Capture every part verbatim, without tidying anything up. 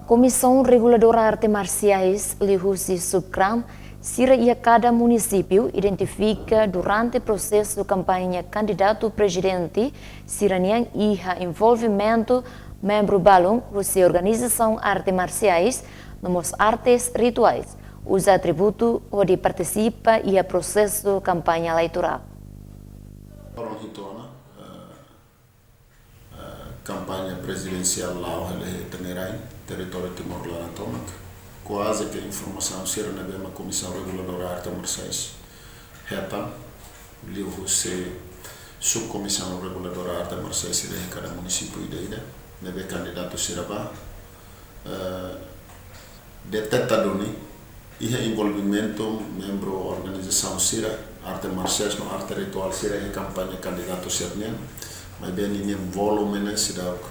Komisaun Reguladora Arte Marsiais liuhusi Subkram sira iha kada munisípiu identifika durante prosesu kampaña kandidatu prezidente sira-nian iha envolvimentu membru balun husi organizasaun arte marsiais no mós artes rituais, uza atributu hodi partisipa iha prosesu kampaña eleitorál. Foron hitu ona, eh, eh, kampaña prezidensiál la'o hela iha Tenerai, territóriu Timor laran tomak. Kuaze ke informasaun sira ne'ebé mak Komisaun Reguladora Arte Marsiais hetan, liuhusi Subkomisaun Reguladora Arte Marsiais sira iha kada munisípiu ida-ida, ne'ebé kandidatu sira bá, eh, deteta duni iha envolvimentu membru organizasaun sira, arte marsiais no arte rituál sira iha kampaña kandidatu sira-nian, maibé ninian volume ne'e seidauk,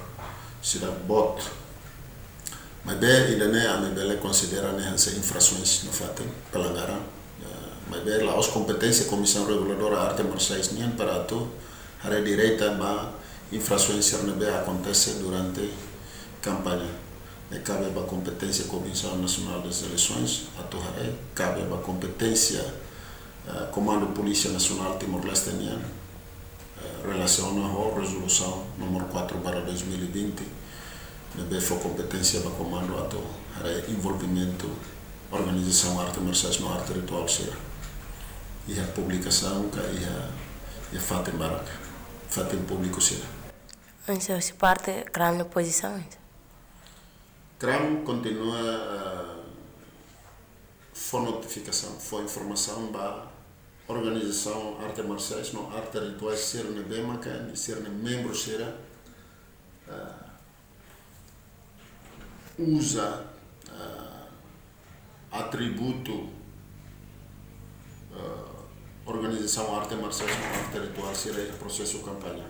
seidauk boot. Maibé ida-ne'e ami bele konsidera ne'e hanesan infrasoens no fatin pelanggaran. Eh, maibé la'ós kompeténsia Komisaun Reguladora Arte Marsiais nian para atu haree direta ba infrasoens sira ne'ebé akontese durante kampaña. Ne'e kabe ba kompeténsia Komisaun Nasionál das Eleisoens atu haree, kabe ba kompeténsia, eh, Komandu Polísia Nasionál Timor-Leste nian, eh, relasiona ho rezolusaun númeru quatro barra dois mil e vinte, ne'ebé fó kompeténsia ba komandu atu haree envolvimentu organizasaun arte marsiais no arte rituál sira iha publikasaun ka iha, iha fatin barak, fatin públiku sira. Entaun, se parte Kram nia pozisaun? Kram kontinua, eh, fó notifikasaun, fó informasaun ba organizasaun arte marsiais no arte rituais sira ne'ebé maka sira-nia membru sira, eh, uza, eh, atributu, eh, organizasaun arte marsiais no arte rituál sira iha prosesu kampaña.